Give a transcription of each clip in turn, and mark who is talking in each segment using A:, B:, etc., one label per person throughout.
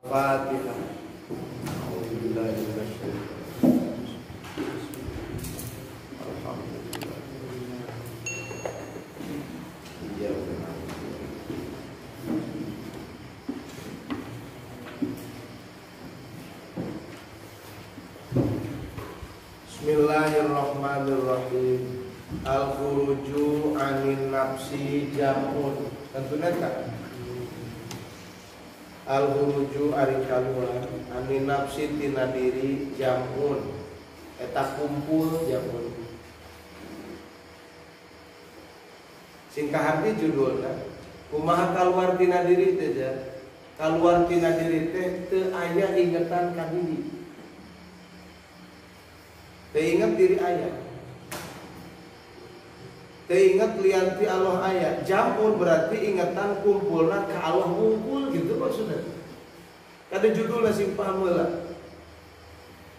A: Fatihah. Bismillahirrahmanirrahim. Al-khuruju anin nafsi jamun. Tentunya tak? Al-khuruju ari kaluar anin nafsi tina diri jamun. Eta kumpul jamun. Singkahan di judulna kumaha kaluar tina diri teh ja? Kaluar tina diri teh teu aya ingetan ka diri. Teu inget diri aya. Teu inget lianti Allah aya. Jamun berarti ingetan kumpulna ka Allah kumpul gitu maksudnya. Kada judulna sing paham heula.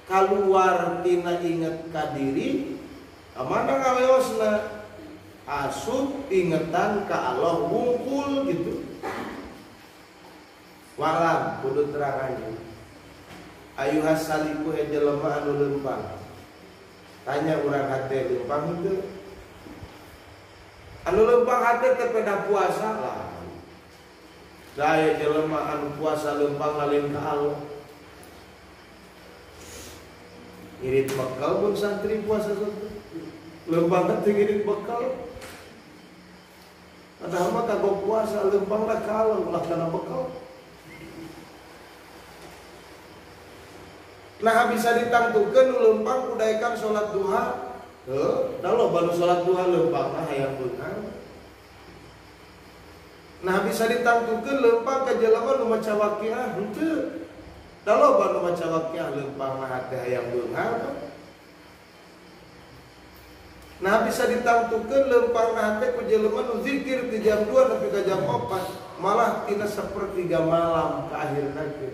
A: Kaluar tina inget ka diri, ka mana ngaleosna? Asup ingetan ka Allah wungkul gitu. Walam kudu terang aja. Ayuhas saliku he jelema anu leumpang. Tanya urang hate leumpang henteu? Anu leumpang hate teh peda puasa lah. Daya jelema anu puasa leumpang lain ka Allah. Ngirit bekal pun santri puasa santri. Leumpang teh ngirit bekal. Padahal mah kagok puasa leumpang lah kalau ulah kana bekal. Nah bisa ditangtukeun nu leumpang kudaekan salat duha. Heuh, da loba nu salat duha leumpang mah hayang beunang. Nah bisa ditangtukeun leumpang ka jelema nu maca waqiah henteu. Da loba nu maca waqiah leumpang mah hate hayang beunang. Nah bisa ditangtukeun leumpang hate ku jelema nu zikir ti jam 2 nepi ka jam 4, malah tina 1/3 malam ka akhirna ge.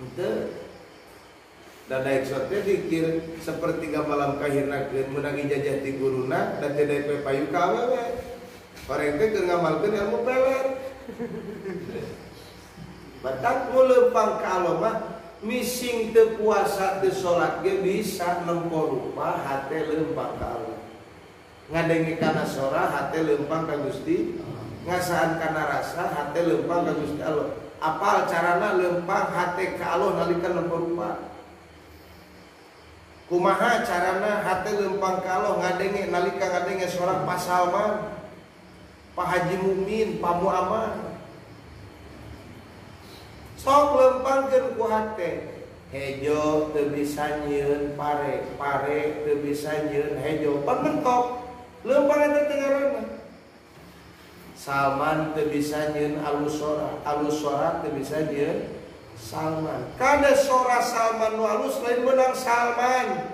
A: Henteu. Da daek sote zikir 1/3 malam ka akhirna ge meunang ijazah ti guruna da teu daek payu ka awewe. Horeng teh keur ngamalkeun ilmu pelet. Batak nu leumpang ka Allah mah mising teu puasa teu salat ge bisa nempo rupa hate leumpang ka Allah. Ngadenge kana sora hate leumpang ka Gusti, ngasaan kana rasa hate leumpang ka Gusti Allah. Apal carana leumpang hate ka Allah nalika nempo rupa? Kumaha carana hate leumpang ka Allah ngadenge nalika ngadenge sora Pak Salman, Pak Haji Mumin, Pak Muammar? Sok lempangkeun ku hate. Hejo teu bisa nyieun pare, pare teu bisa nyieun hejo. Pan mentok. Lempang eta teh ngaranna. Salman teu bisa nyieun alus sora, alus sora teu bisa nyieun Salman. Kada sora Salman nu alus lain meunang Salman.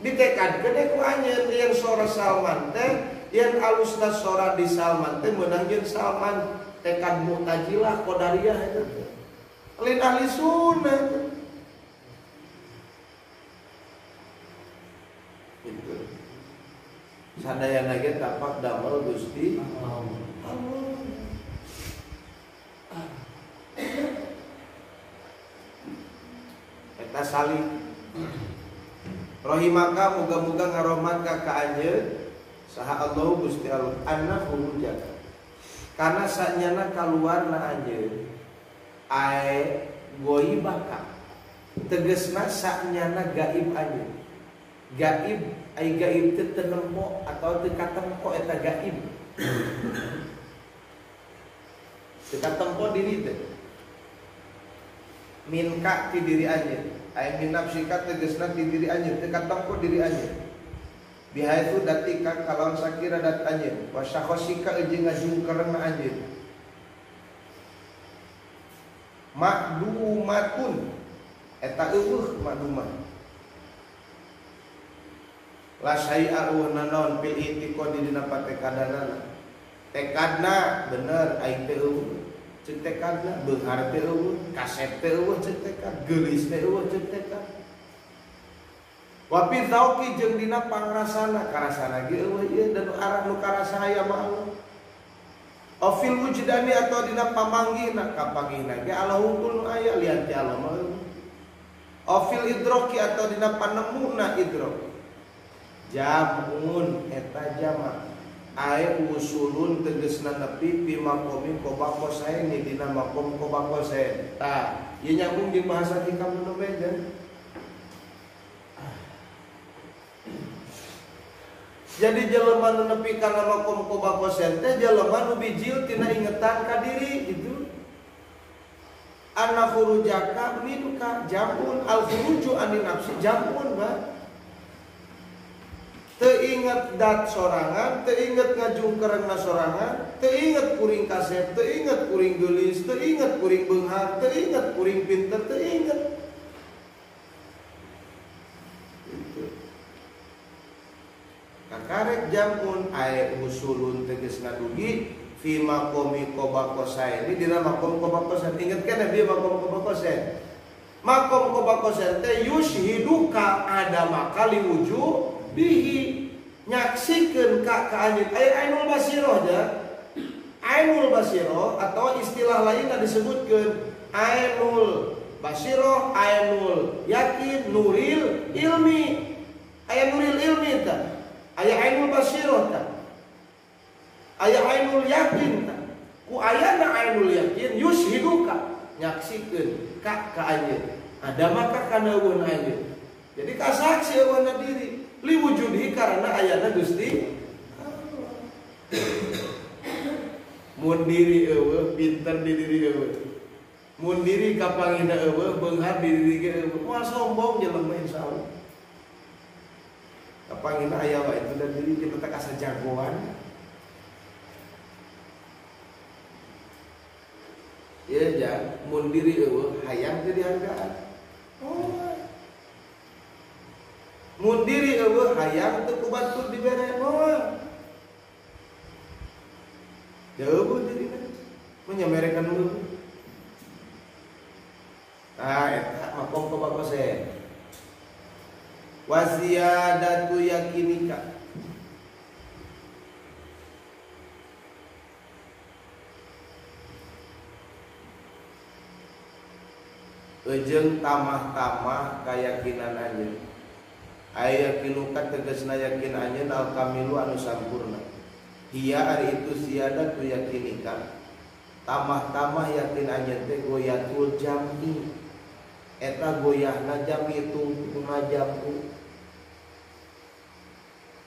A: Ditekadkeun ku anjeun yen sora Salman teh yen alusna sora di Salman teh meunang jeung Salman. Tekad Mu'tazilah Qadariyah itu lain ahli sunnah itu. Gitu. Sadayana ge tapak damel Gusti Allah. Eta salik rahimaka muga-muga ngarohmat ka anjeun saha Allahu Gusti Allah anna khurujaka. Karena sanyana kaluarna anjeun ae goibaka tegesna sanyana gaib anjeun. Gaib ai gaib teu tenempo atau teu katempo eta gaib. Teu katempo diri teh. Minka ti diri anjeun. Ai min nafsika tegesna ti diri anjeun teu katempo diri anjeun. Bihaitu datika kalawan sakira dat anjeun wa syakhosika jeung ngajungkerna anjeun. Makdumatun eta eueuh makdumah. La syai'a eueuh nanaon fil i'tiqadi dina patekadanana. Tekadna bener aing teh eueuh ceuk tekadna, beunghar teh eueuh, kasep teh eueuh ceuk tekad, geulis teh eueuh ceuk tekad. Wapi zauqi jeung dina pangrasana, karasana ge eueuh ieu dan arah nu karasa aya mah Allah. Ofil wujdani atau dina pamanggihna kapanggihna ge Allah hungkul nu aya lian ti Allah mah. Ofil idroki atau dina panemuna idrok. Jamun eta jama ae usulun tegesna nepi pi maqomi qobakosaini dina maqom qobakosain. Tah, ieu nyambung jeung bahasa hikam nu beja. Jadi jelema nu nepi kana maqom qobakosain teh jelema nu bijil tina ingetan ka diri gitu. Anna khurujaka minka jamun al khuruju anin nafsi jamun ba. Teu inget dat sorangan, teu inget ngajungkerengna sorangan, teu inget kuring kasep, teu inget kuring geulis, teu inget kuring beunghar, teu inget kuring pinter, teu inget. Gitu. Kakarek jamun ae usulun tegesna dugi fi maqomi qobakosain. Ini dina maqom qobakosain. Inget kan nabi maqom qobakosain. Maqom qobakosain teh yushhiduka adamaka liwujuh bihi, nyaksikeun ka anjeun. Aya ainul basiroh ja. Ainul basiroh atau istilah lainna disebutkeun ainul basiroh, ainul yakin, nuril ilmi. Aya nuril ilmi tah. Aya ainul basiroh tah. Aya ainul yakin tah. Ku ayana ainul yakin yushhiduka, nyaksikeun ka anjeun. Ada maka kana eueun anjeun. Jadi kasaksi eueunna diri liwujudi karena ayana Gusti Allah. Mun diri eueuh pinter di diri eueuh. Mun diri kapangina eueuh beunghar di diri ge eueuh. Moal sombong jelema insyaallah. Kapangina aya wae itu dan diri kita teh asa jagoan. Ieu ja mun diri eueuh hayang teu dihargaan. Oh. Mun diri eueuh hayang teu ku batur dibere moal. Jauh dirina menyamerekan dulu. Nah, eta maqom qobakosain. Wa ziyadatu yakinika. Ejeung tamah-tamah kayakinan anjeun. Aya yakinuka tegasna yakin anjeun al kamilu anu sampurna. Hiya ari itu ziyadatu yakinika. Tamah-tamah yakin anjeun teh goyatul jam'i. Eta goyahna jam'i tungtungna jam'u.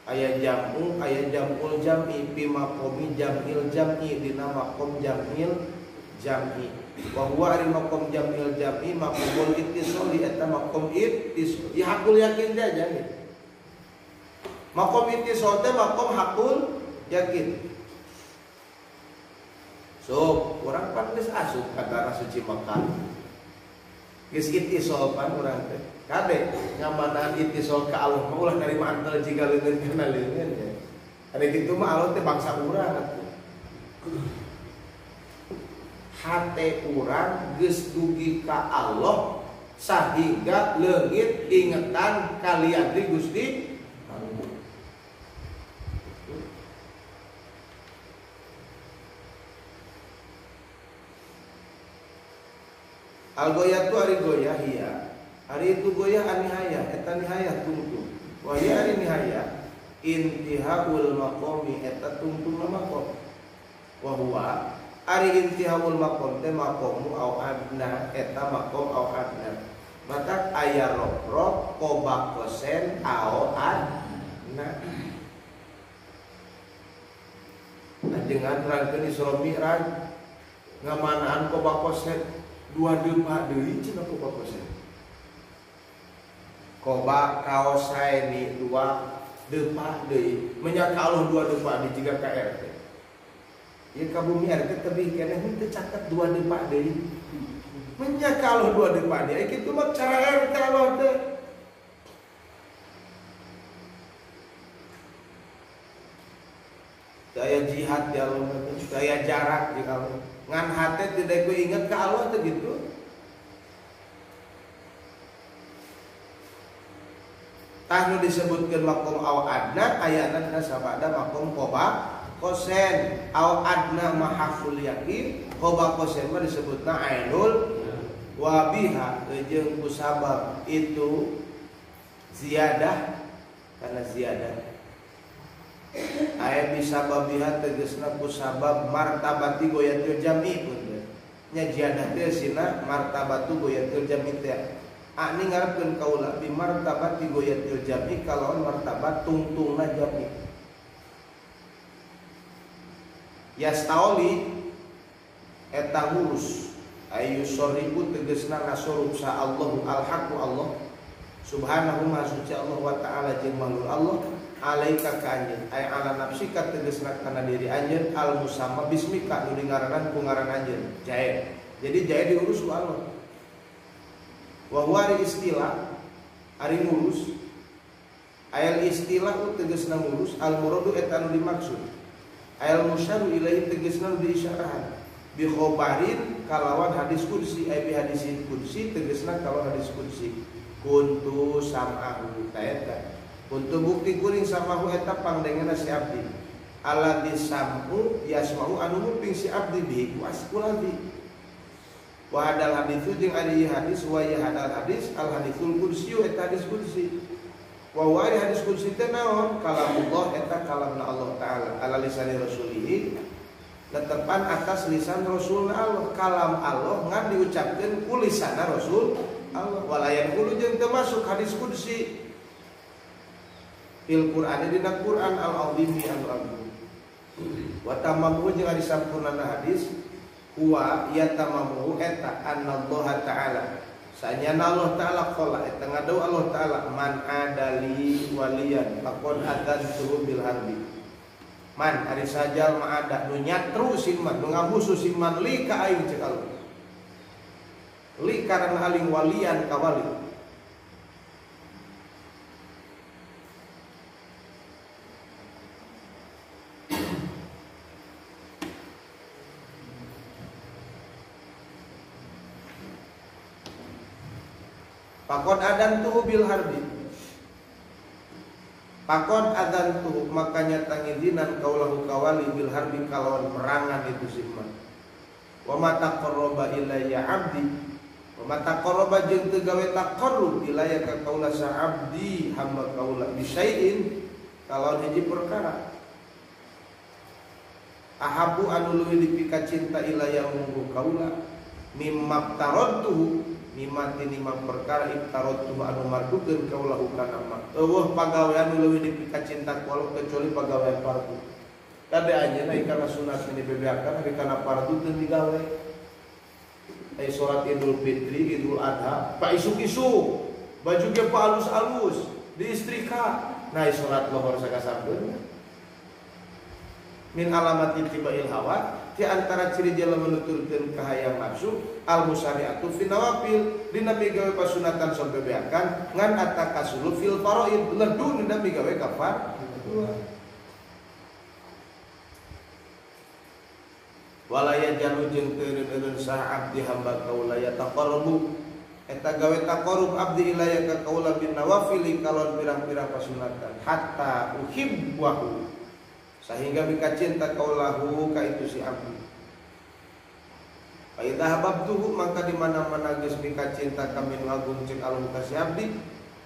A: Aya jam'u, aya jam'ul jam'i fi maqomi jam'il jam'i dina maqom jam'il jam'i. Wa huwa ari maqom jam'il jam'i maqomul ittisali eta maqom ittisal. Ya hakul yakin teh aja nih. Maqom ittisal teh maqom hakul yakin. So, urang pan geus asup ka tanah suci Mekah. Geus ittisal pan urang teh. Kade ngamanaan ittisal ka Allah mah ulah narima antel jiga leungeun kana leungeun ya. Ada kitu mah Allah teh bangsa urang atuh. Hate urang geus dugi ka Allah sahingga leungit ingetan kalian di Gusti Allah. Al-goyatu ari goyah hiya. Ari itu goyah anihaya, eta nihaya tungtung. Wa hiya ari nihaya intihaul maqami eta tungtungna maqam. Wa huwa ari intihaul maqam teh maqamu au adna eta maqam au adna. Maka aya rob-rob qobakosen au adna. Ajengan rangkeun Isra Mi'raj ngamanaan qobakosen dua depa deui cenah qobakosen. Koba kaosaini dua depa deui menyaka Allah dua depa di jiga ka RT. Ieu ka bumi RT tebih keneh henteu caket dua depa deui. Menyaka Allah dua depa deui kitu mah cara RT Allah teh. Daya jihad di Allah teh, daya jarak di Allah. Ngan hate tidak ku inget ka Allah teh gitu. Tah nu disebutkeun maqam aw adna ayana dina sabada maqam qoba Kosen au adna mahakul yakin khoba kosen mah disebutna ainul wabiha jeung kusabab itu ziyadah karena ziyadah aya bisababiha tegasna kusabab martabati goyatil jami pun nya ziyadah teh sina martabatu goyatil jami teh ani ngarepkeun kaula bi martabati goyatil jami kalawan martabat tungtungna jami yastaoli eta ngurus ayu soribu tegesna ngasorub sa Allahu al-haqu Allah subhanahu ma suci Allah wa ta'ala jeung mahluk Allah alaika ka anjeun ay ala nafsika tegesna kana diri anjeun al musamma bismika nu dingaranan ku ngaran anjeun jae. Jadi jae diurus ku Allah. Wa huwa ari istilah ari ngurus ayal istilah tegesna ngurus al muradu eta anu dimaksud ayal musyaru ilaihi tegesna nu diisyarahan bi khobarin kalawan hadis kursi ay bi hadisin kursi tegesna kalawan hadis kursi kuntu sam'ahu ta kuntu bukti kuring samahu eta pangdengena si abdi alladzi sam'u yasma'u anu nguping si abdi bihi ku askuladi wa hadal haditsu jeung ari hadis wa ya hadal hadis al haditsul kursi eta hadis kursi wa wa ari hadis kursi teh naon kalamullah eta kalamna Allah taala ala lisani rasulihi tetepan atas lisan Rasul Allah kalam Allah ngan diucapkeun ku lisanna Rasul Allah walayan kulo jeung teu masuk hadis kursi fil Qur'an dina Qur'an al-azimi anu agung wa tamamu jeung ari sampurnana hadis huwa ya tamamu eta anallaha ta'ala sanyana Allah ta'ala qala eta ngadau Allah ta'ala man adali waliyan faqad adantuhu bil harbi man ari sajal ma ada nu nyatru siman nu ngamusuh siman li ka aing cek Allah li karena aling walian ka wali pakon adantuhu bil harbi pakon adantuhu makanya tangidinan kaulahu kawali bil harbi kalawan perangan itu siman wa ma taqarraba ilayya abdi wa ma taqarraba jeung teu gawe taqarrub ilayya ka kaula sa abdi hamba kaula bisyai'in kalawan hiji perkara ahabu anu leuwih dipika cinta ilayya munggu kaula mimma taradtuhu mimma tinima perkara iftaratu anu mardukeun kaula kana ma eueuh pagawean nu leuwih dipika cinta ku Allah kecuali pagawean fardu tadi anjeunna kana sunat ini bebeakan ari kana fardu teu digawe ai salat Idul Fitri Idul Adha pak isuk-isuk baju ge pak alus-alus diistrika nah salat lohor sakasampeun min alamat ittibail hawa di antara ciri jelema menuturkeun kahayang nafsu al musari'atu fi nawafil dina migawe pasunatan sok bebeakan ngan atakasulu fil faraid ledu dina migawe kafar wala yajalu jeung teu eureun sah abdi hamba kaula ya taqarrubu eta gawe taqarrub abdi ilaya ka kaula bin nawafili kalon pirang-pirang pasunatan hatta uhibbahu sehingga mika cinta kaulahu ka itu si abdi. Fa idza hababtuhu maka di mana-mana geus mika cinta kami nu agung ceuk Allah ka si abdi,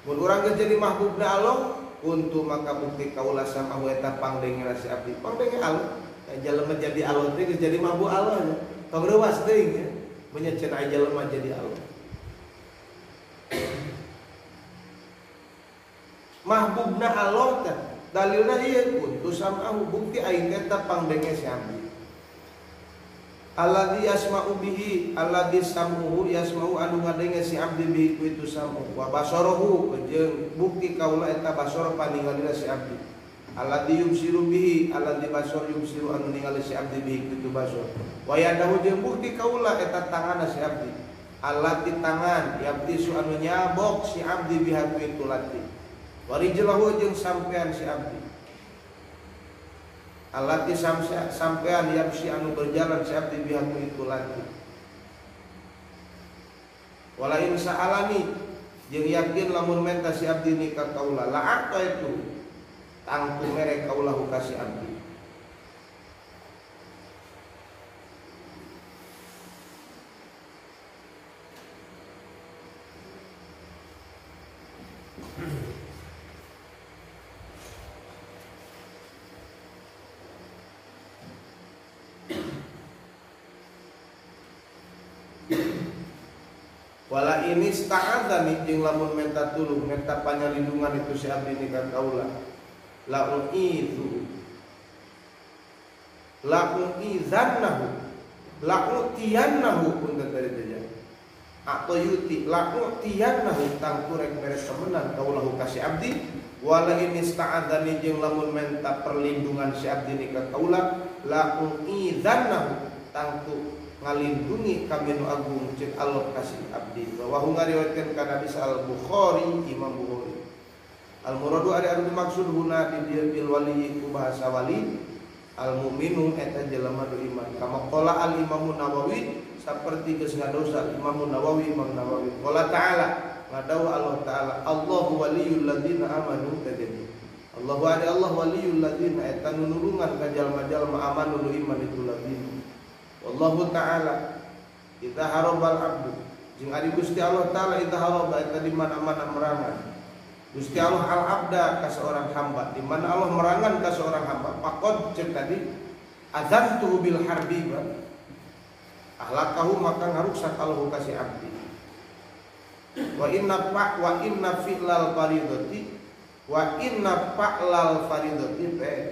A: mun urang geus jadi mahbubna Allah, kuntu maka bukti kaula sama eta pangdengena si abdi. Pangdenge Allah, jelema jadi Allah teh geus jadi mahbub Allah nya. Tong reuwas teuing nya, menyecenah jelema jadi Allah. Mahbubna Allah teh dalilna ieu kuntu sam'ahu bukti aing eta pangdenge si abdi. Alladzi yasma'u bihi alladzi sam'uhu yasma'u anu ngadenge si abdi bihi ku itu sam'u wa basarahu jeung bukti kaula eta basara paningalina si abdi. Alladzi yubsiru bihi alladzi basar yubsiru anu ningali si abdi bihi ku itu basar. Wa yadahu jeung bukti kaula eta tanganna si abdi. Allati tangan yabtisu anu nyabok si abdi biha ku itu lati. Warijlahu jeung sampean si abdi alati sampean yamsi anu berjalan si abdi bihaku itu lati walain sa'alani jeung yakin lamun menta si abdi ni ka kaula la itu tangtu mere kaulahu ka si abdi. Wala ini sta'adzani jeung lamun menta tulung menta panyalindungan itu si abdi ni ka kaula la uizu la uizannahu la utiyannahu punten tadi teh atau yuti la utiyannahu tangtu rek mere temenan kaulahu ka si abdi. Wala ini sta'adzani jeung lamun menta perlindungan si abdi ni ka kaula la uizannahu tangtu ngalindungi kami nu agung cek Allah kasih abdi. Wa hu ngariwayatkeun ka hadis Al Bukhari Imam Bukhari. Al muradu ari anu dimaksud huna di dieu bil wali ku bahasa wali al mukminu eta jelema nu iman. Kama qala al Imam Nawawi saperti geus ngadosa Imam Nawawi Imam Nawawi. Qala ta'ala ngadawuh Allah ta'ala Allahu waliyul ladzina amanu tadi. Allahu ari Allah waliyul ladzina eta nu nulungan ka jalma-jalma amanu nu iman itu ladzina. Wallahu ta'ala idza harabal abdu jeung ari Gusti Allah ta'ala idza haraba eta di mana-mana merangan Gusti Allah al abda ka seorang hamba di mana Allah merangan ka seorang hamba faqad jeung tadi azantuhu bil harbi ahlakahu maka ngaruksak Allahu ka si abdi wa inna fa wa inna fi'lal faridati wa inna fa'lal faridati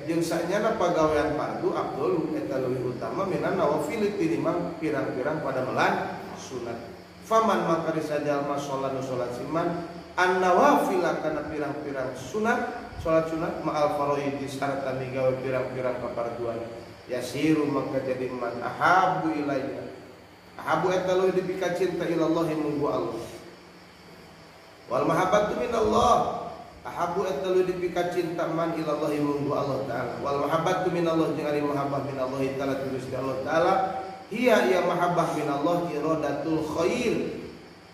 A: jeung sanyana pagawean fardu afdalu eta leuwih utama minan nawafil tinimbang pirang-pirang padamelan sunat. Faman maka disajalma salat salat siman an nawafil kana pirang-pirang sunat salat sunat ma'al faraidi sarta migawe pirang-pirang kaparduan yasiru maka jadi man ahabu ilayya ahabu eta leuwih dipika cinta ilallahi munggu Allah wal mahabbatu minallah ahabu eta leuwih dipika cinta man ilallahi munggu Allah ta'ala wal mahabbatu minallah jeung ari mahabbah minallahi ta'ala ti Gusti Allah ta'ala hiya ya mahabbah minallah iradatul khair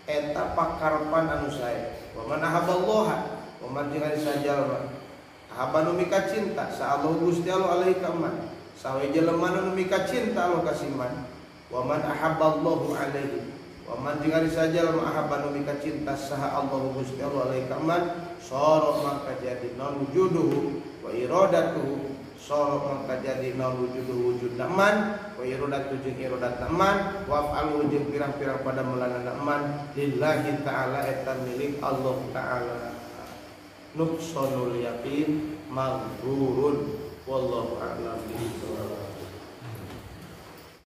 A: eta pakarepan anu sae wa man ahabballaha wa man jeung ari sajalma ahabba nu mika cinta sa Allah Gusti Allah alaihi ka man sawe jelema nu mika cinta Allah ka siman wa man ahabballahu alaihi wa man jeung ari sajalma ahabba nu mika cinta saha Allah Gusti Allah alaihi ka man soro mangka jadi non wujuduhu wa iradatuhu soro mangka jadi non wujuduhu wujud man wa iradatu jeung iradat man wa afalu jeung pirang-pirang pada melanana man lillahi ta'ala eta milik Allah ta'ala nuqsanul yaqin maghrurun wallahu a'lam bishawab.